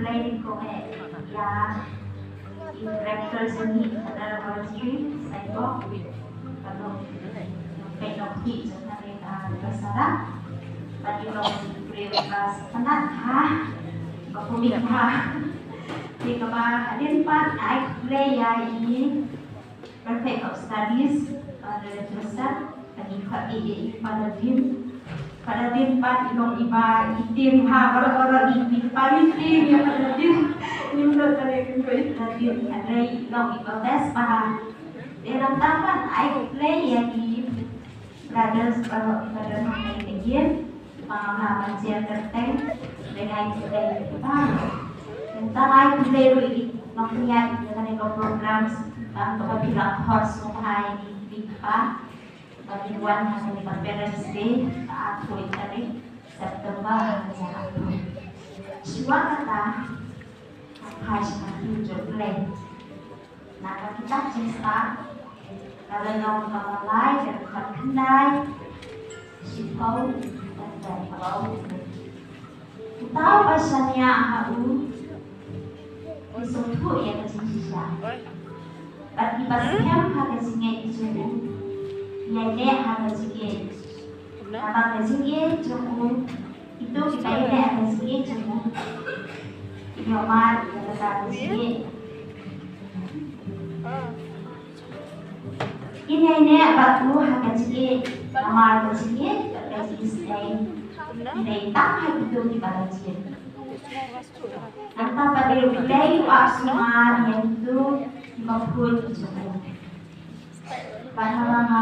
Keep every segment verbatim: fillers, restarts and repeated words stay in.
Training ko eh ya i director sini ada laboratory saya ko kalau pek nok ti jangan ada pasara bagi lo prioritas penat ha. Bakumik ha. Di kaba hadin pat ai play ya ini Perfect of Studies, Father Joseph, kani khot i i Father Dim. Father Dim pat i long iba i tim ha, ora ora i i pa i tim ya Father Dim. Ni mlo tare kan ko i Father Dim, hadrai i long iba best pa ha. Dalam tapan ai play ya i Brothers, uh, Brothers Hong Kong again, Mama Mancia Terteng, dengan kita kita. Tentang ai play ri, makanya dengan yang programs, tentang kepada bilang horse menghai di Lipa, bagi wan hari Parents Day, saat hari September, hari Sabtu. Siwa kata, apa sih play? Na ka kitab Jingstad, ka lynnong kaba lai, ka dkhot khyndai, shiphew, bad kaba u. Uta uba shaniah ha u, ki sngewthuh ïa ka jingshisha. Bad kiba skhem ha ka jingngeit jong u, ïaineh ha ka jingngeit. Namar ka jingngeit jong u, ito kiba ïaineh ha ka jingngeit jong u, ki ïohmad ïa kata ka jingngeit. Kin ïaineh bad u ha ka jingngeit, namar ka jingngeit bad ka jingisynei ki dei tang ha kito kiba la jied. Nangta pat U Blei u angsumar ïa kito kiba pun ki jong u. Bad haba nga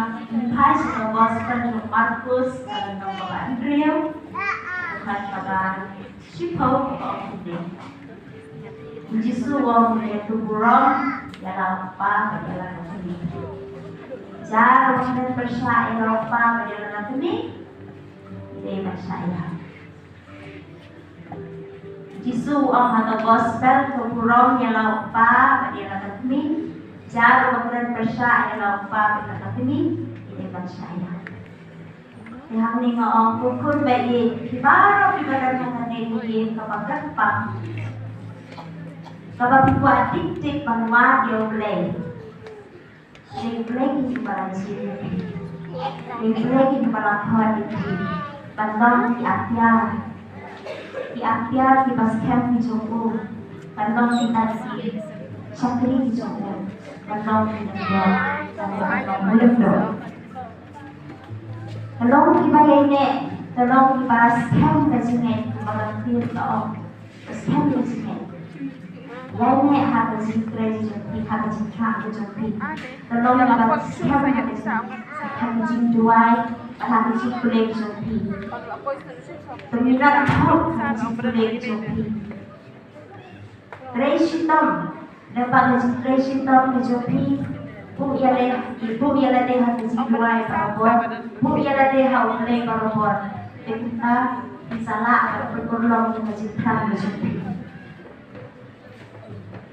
phai sha ka gospel jong u Markus, ka lynnong kaba hynriew, ka dkhot kaba shiphew, ka ong kumne. U Jisu u ong kumne, to burom ïa la u Kpa bad ïa la ka Kmie. Jar ba kmen pyrshah ïa la u Kpa bad ïa la ka Kmie, ki dei ban shah ïap. Jisu u ong ha ka gospel, to burom ïa la u Kpa bad ïa la ka Kmie. Jar ba kmen pyrshah ïa la u Kpa bad ïa la ka Kmie, ki dei ban shah ïap. Te hangne nga ong ko khun ba ïeit, phi baroh phi ba don ha kane ka ïing kaba kyrpang, kaba phi kwah tik tik ban wad ïa U Blei. Dei U Blei uba la jied ïa phi. Dei U Blei uba la khot ïa phi ban long ki atiar, ki atiar kiba skhem ki jong u, ban long kita ki shakri ki jong u, ban long ki lyngdoh, ban long ki lyngdoh. Ka long kiba ïaineh, ka long kiba skhem ka jingngeit, kumba ka ktien ka ong. Skhem ka jingngeit. Ïaineh ha ka jingtrei jong phi, ha ka jingkhlaiñ jong phi. Ka long kiba skhem ha ka jing, ha ka jingduwai, ha ka jingpule jong phi. Pynïaid ha ka jingpule jong phi. Trei shitom, lyngba ka jingtrei shitom ka jong phi, buh ïa lade, buh ïa lade ha ka jingduwai barabor, buh ïa lade ha U Blei barabor. Te kumta phin sa lah ban pynurlong ïa ka jingkhlaiñ ka jong phi.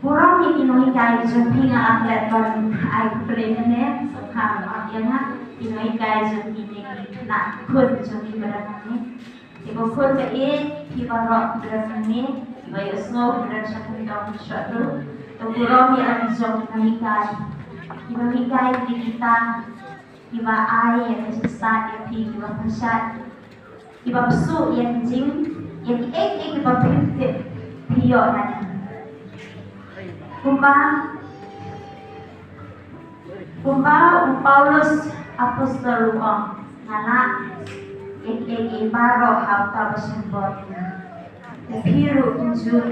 Burom ïa ki nonghikai ka jong phi, nga la klet ban ai khublei mynne, sngewbha ïa nga, ki nonghikai jong phi ne ki khynnah khun jong phi ba dang hangne. Te ko khun ba ïeit, phi baroh phi ba dang hangne, phi ba ïohsngew phi ba dang sha kyndong sha tu. To burom ïa la ki jong ki nonghikai. Ki nonghikai ki dei kita kiba ai ïa ka jingstad ïa phi, kiba pynshad, kiba pynsuh ïa ki jing, ïa kiei kiei kiba phim tip phi ïoh na ki. Kumba Kumba u Paulus apostol u ong, nga lah ïa kiei kiei baroh ha uta uba sngewbor ïa nga. Te phi ruh kumjuh,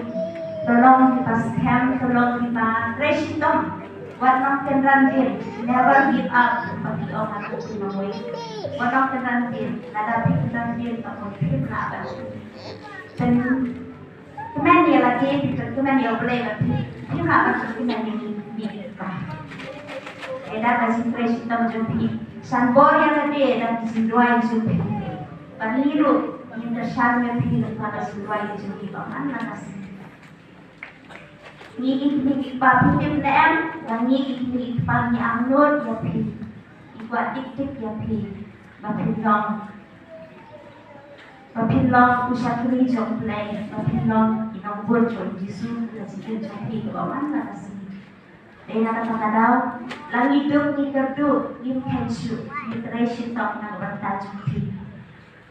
to long kiba skhem, to long kiba trei shitom. Wat nang kynran dien, never give up, kumba ki ong ha ka pynlong wei. Wat nang kynran dien, lada phi kynran dien, tang phim lah ban shu pyn Kmen ïa lade, phi kmen ïa U Blei, ba phi, phim lah ban kmen ïa ngi, ngi. Ïa da ka jingtrei shitom jong phi. Sngewbha ïa lade da ka jingduwai jong phi. Ba ngi ruh ngin kyrshan ïa phi lyngba ka jingduwai jong phi ba man la ka sngi. Ngi ki kmie ki kpa phi tip ne em, ba ngi ki kmie ki kpa ngi angnud ïa phi. Ngi kwah dik dik ïa phi. Ba phin long Ba phin long u shakri jong U Blei, ba phin long Nongbud jong u Jisu, ka jingim jong phi kaba wan la ka sngi. Dei na kata ka daw, la ngi duk ngi kyrduh, ngim kheiñ shuh, ngi trei shitom na ka bynta jong phi.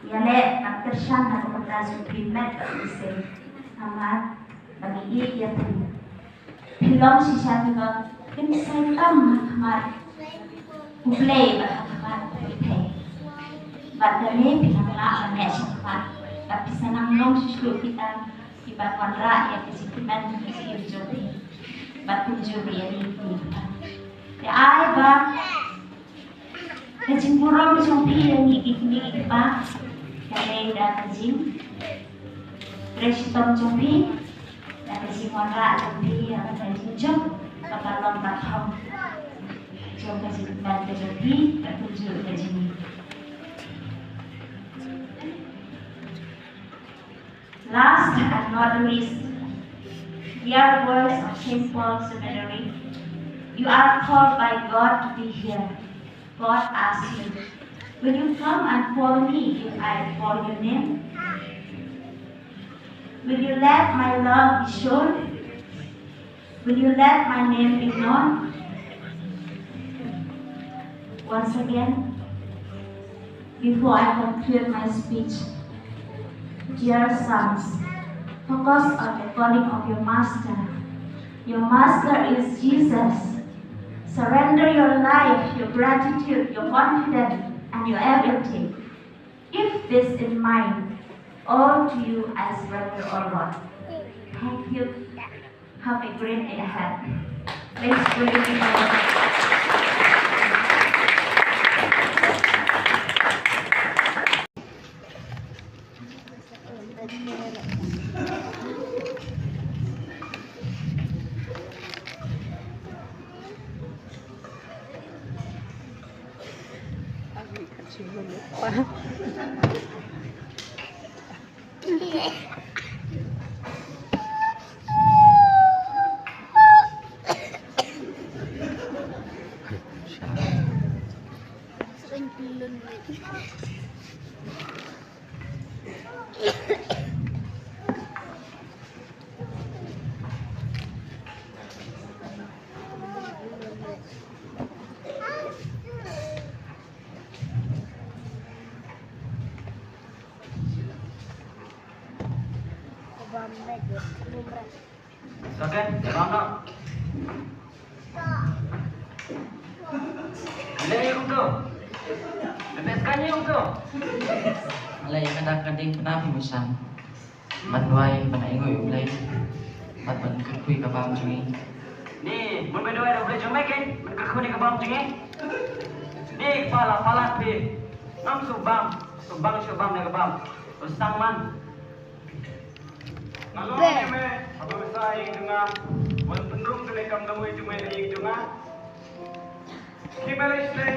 Ïaleh ban kyrshan na ka bynta jong phi met bad phi seng. Namar ba ngi ïeit ïa phi. Phi long shisha kiba kynsai tam ha khmat U Blei bad ha khmat u pyrthei. Bad kane phi nang lah ban leh shakhmat. Bad phi sa nang long shisha kita kiba wanrah ïa ka jingkmen ka jingim jong phi. Bad kumjuh ïa ngi ki. Te ai ba ka jingburom jong phi ïa ngi ki kmie ki kpa ka dei da ka jingtrei shitom jong phi, da ka jingwanrah jong phi ïa ka jingjop kaba long ka thong jong ka jingkmen ka jong phi, ka kumjuh ka jong ngi. Last and not least, dear boys of Saint Paul Seminary, you are called by God to be here. God asks you, "Will you come and call me if I call your name? Will you let my love be shown? Will you let my name be known?" Once again, before I conclude my speech, dear sons, focus on the calling of your master. Your master is Jesus. Surrender your life, your gratitude, your confidence, and your everything. Keep this in mind. All to you I surrender, O Lord. Thank you. Have a great day ahead. Thanks for listening. Soket, bang no. Lei ung tu. Lebih sekali ung tu. Lei kada kading pernah pimusan. Ban duwai, ban ainguh ïa U Blei. Bad ban kyrkhu ïa ka bam jong ngi. Ni, ban duwai ïa U Blei jong me ken, ban kyrkhu ïa ka bam jong ngi. Ni, pala, pala phi. Ngam sngewbang, sngewbang, sngewbang ïa ka bam. Sngewbang man. Nga long ïa me, haba me sah ïing jong nga, wan pynrung kane ka kam dawei jong me na ïing jong nga. Ki me lei shlei,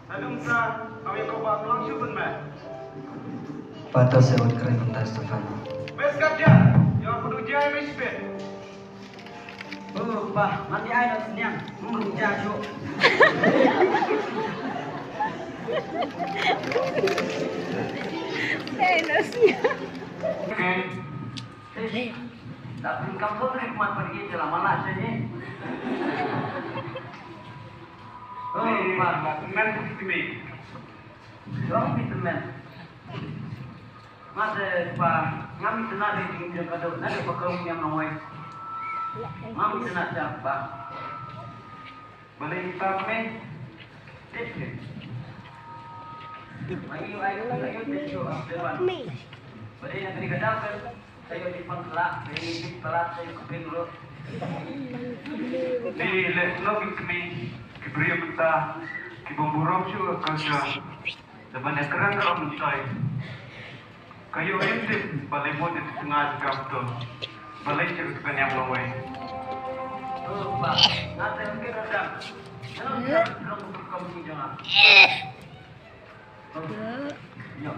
na dum sa, nga ïa ko ba khlong shu pynme. Pata se wat kren mynta Stefan. Bes ka dia, ïa pynrung jia me shipin. Oh, pa, ngan di ai na sniang. Hmm, rung jia shu. Ai na sniang. Okay. Hey, da pun kam thot ri kuman pergi je lama lah sini. Oh, pa. Temen sini. Dong di temen. Mate pa, ngam itna de jing jong kado, na de pa kong nyam nongoi. Ngam itna jam pa. Balei ta me? Dep me. Ayu, ayu, ayu, dep yo, ah, dewan. Balei na kani kadang kan, kayo di pang kelak, kayo di pang kelak, kayo kuping lo. Di le, no ki kmi, ki bri mynta, ki bumburong shu ka sha. Te ban ïakren ruh mynta. Ka ïoh im tip ba lei mut ïa ka tnga jong ka Abdul. Ba lei sha ka tnga jong lawei. To ba nga te ong ke ka dang. Ka long ka long ka long ka long jong nga. Ïoh.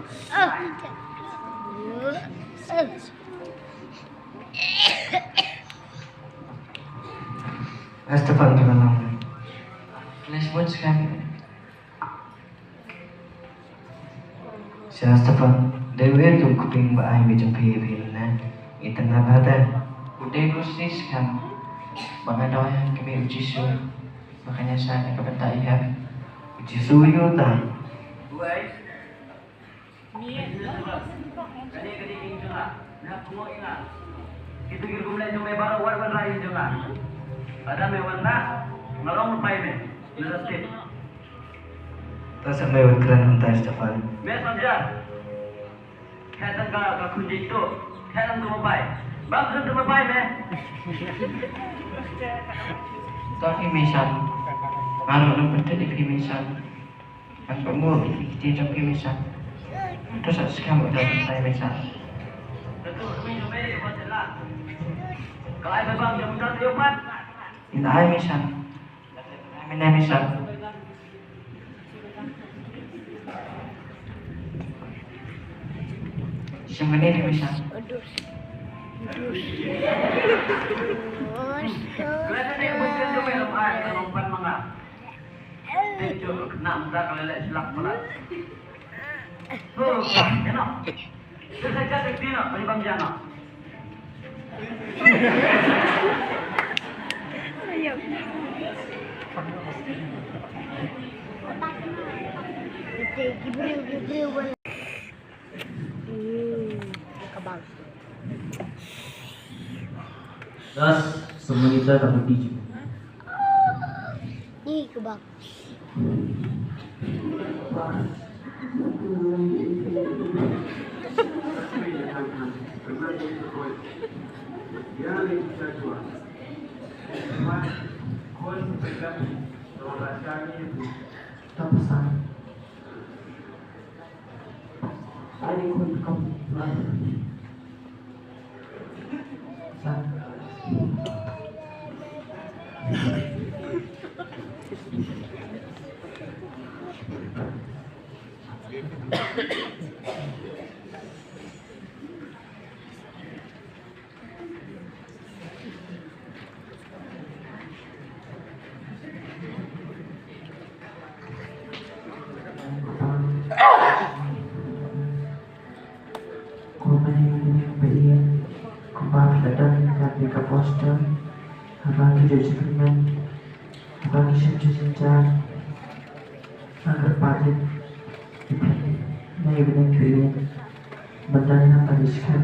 Stefan ka long. Flash watch kan. Sha Stefan, dei wei kum ka ping ba ai mi jong phi phi ne. Ita na bada. U dei u shisha kan. Ba nga doi ha ka kmie u Jisu. Ba kan ïasaid ha ka bynta ïa u Jisu ïa uta. Kane ka dei ïing jong nga. Nang pynguh ïa nga. Kita ki rukom leh jong me baroh wat wanrah ïing jong nga. Lada me wanrah, nga long lypa ïa me. Ïa lada tip. Ta sa me wat kren hangtai Stefan. Me Samja. Kata ka ka khun jingthoh. Kata ka mobile. Bang khun tu mobile me. To phi me Sam. Aro nang pynthut ïa phi me Sam. Ngan pynmih ïa ki jong phi me Sam. To sa skhem ïa ka tai me Sam. Ïa la ai me Sam. Ai me ne me Sam. Sngewbha ne me Sam. Das, semua kita tak berhenti juga. Ni kebab. Kumne kumne ba ïa kumba phi la don ïa ka poster haba ki judge agreement haba ki shem judge in charge. Nga kyrpad ïa phi na ïa bneng phi ïa ban dang na ka skhem.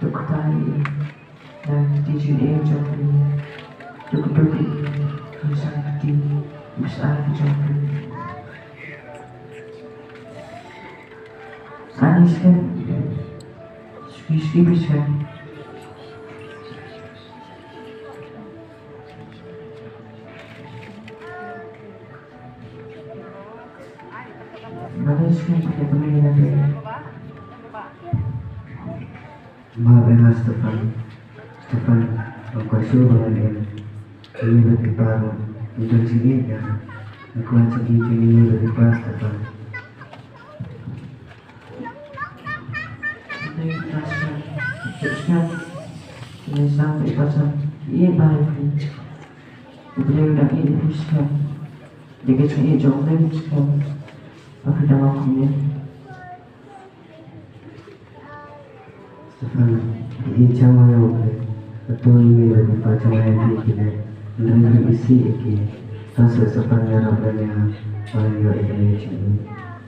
Tuk kata ïa nang ti jingeh jong phi. Tuk tuk ïa nang sang kti ïa u sah jong phi. Ani skhem. Skhem skhem skhem. Mane skhem pynlong ïa lade. Map ïa nga Stefan. Stefan, nga kwah shuh ba ngan im. Ïa lade ki para. Ïa lade ki para Stefan. Stefan, i jong nga ïa u Blei. Hato i mei bad i pa jong nga ïa phi ki leh. Hynrei phim isih ïa ki. To seh Stefan ïarap lem ïa nga. Ba ngan ïoh ïa ka jingim.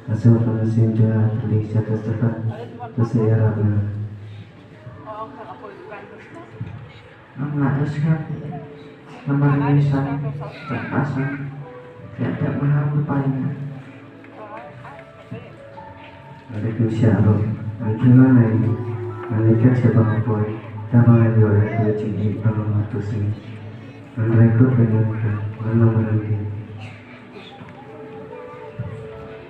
Ka seh u Mynsiem jong nga ha khlieh sha ka Stefan. To seh ïarap ïa nga. Ngam lah da skhem namar ïa i Sam, da ka Sam, ïa da ka Sam ka pai nga. Nga da kynshah ruh, nga kynmaw na ïa, nga leit kat sha ba nga poi, da ba nga ïoh ïa ka jingïeit ba nga mut to sngewthuh. Nga rai kut ba nga kynmaw, nga long ryndien.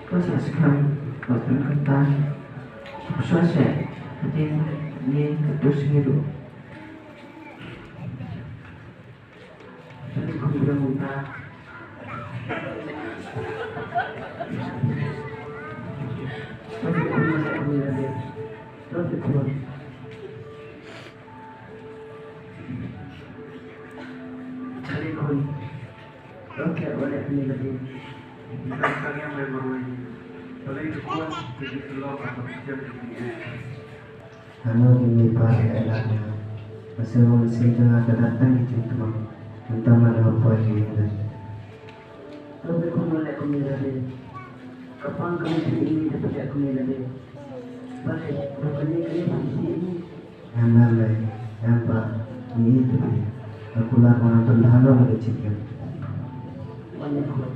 Ko sa skhem, ko sa kynta, ko sa seh, hadien ne kato sngi ruh. Ano kine para ela na. Mase wa mase jong ka datang ki jingtma. Mynta ma da poi ki ila. Robe kumno le kumne robe. Kapang kami sini de pake kumne robe. Bale, robe ni kini sini. Em le, em pa, ni itu. Aku lah mau tu lah lo lagi chicken. Wonderful.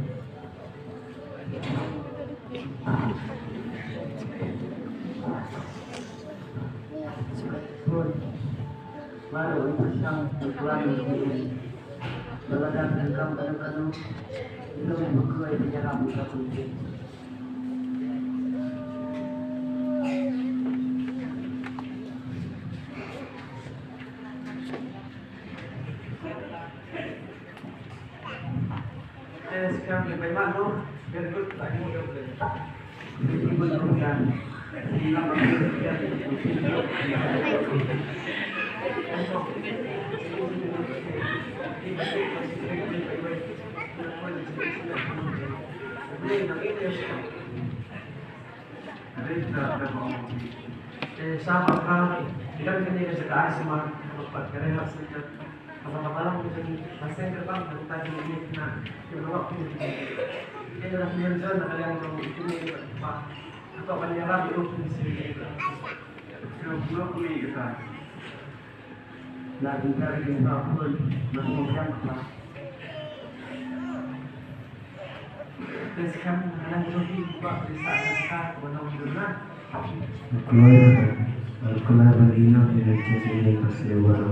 Te sa ba ka, ikan kene ka jaka ai sumar, ka ba pat ka rehab center, ka ba ka balang ka jong ka seng ka bang, ka ta jong kene kena, ki ba wak kene kene. Te ka dah kene jong na ka liang jong kene ka ba, ka to ban ïarap ïa u kene sien. Ka ba kene ka ta. Na jingkar jingkar pun, na jingkar jingkar. Kloi, kloi ba ino ina jingim ina pasi waro.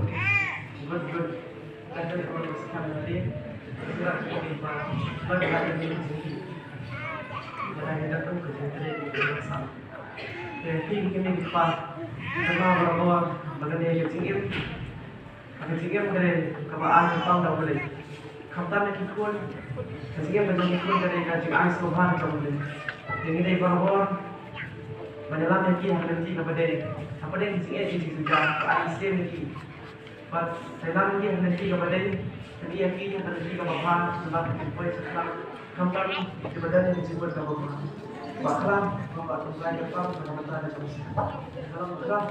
Te phi kine ki kpa, kynmaw barabor ba kane ka jingim, ka jingim ka dei kaba ai ka pang da U Blei. Khamtam ïa ki khun, ka jingim ka jong ki khun ka dei ka jingai sngewbha da U Blei. Te ngi dei barabor ban ïalam ïa ki ha ka lynti kaba dei, hapdeng ka jingeh ka jingkyrkhu ka ai ïa ki. Bad ïalam ïa ki ha ka lynti kaba dei, ïa ki ha ka lynti kaba bha, bad ki poi sa khlam. Khamtam kiba don ïa ka jingmut kaba bha. Ba khlam, ba khlam, ba khlam, ba khlam.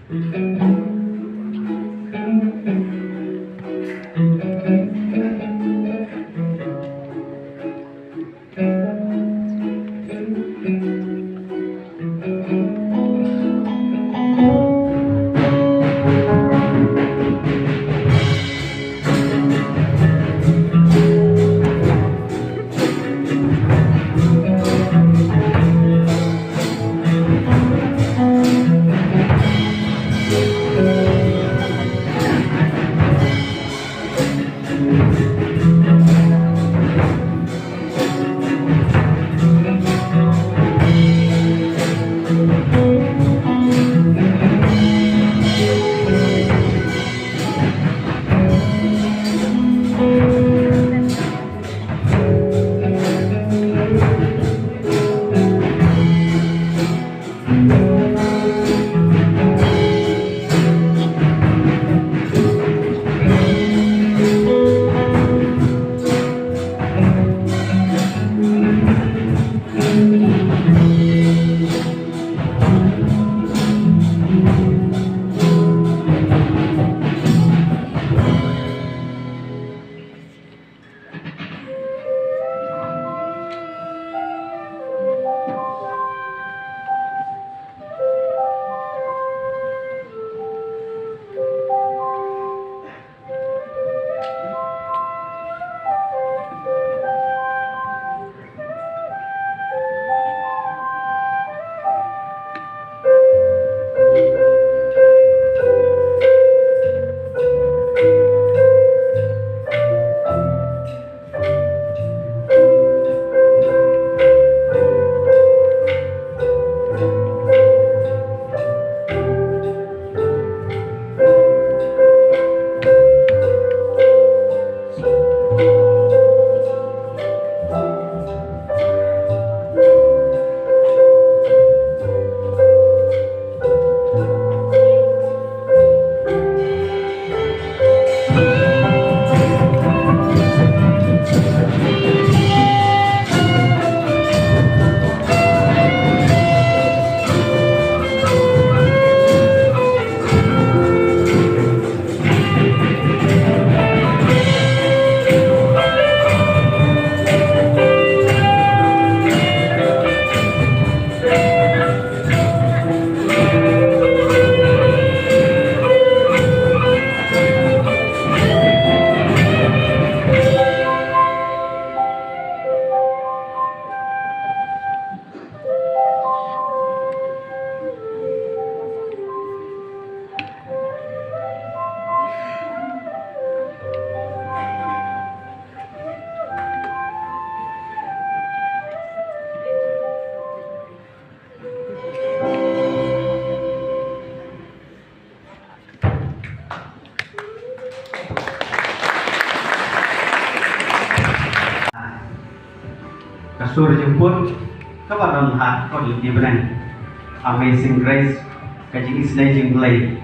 Ka sur jingput kaba don ha ka kot Lipti Bneng. Amazing Grace, ka jingisynei jingblei.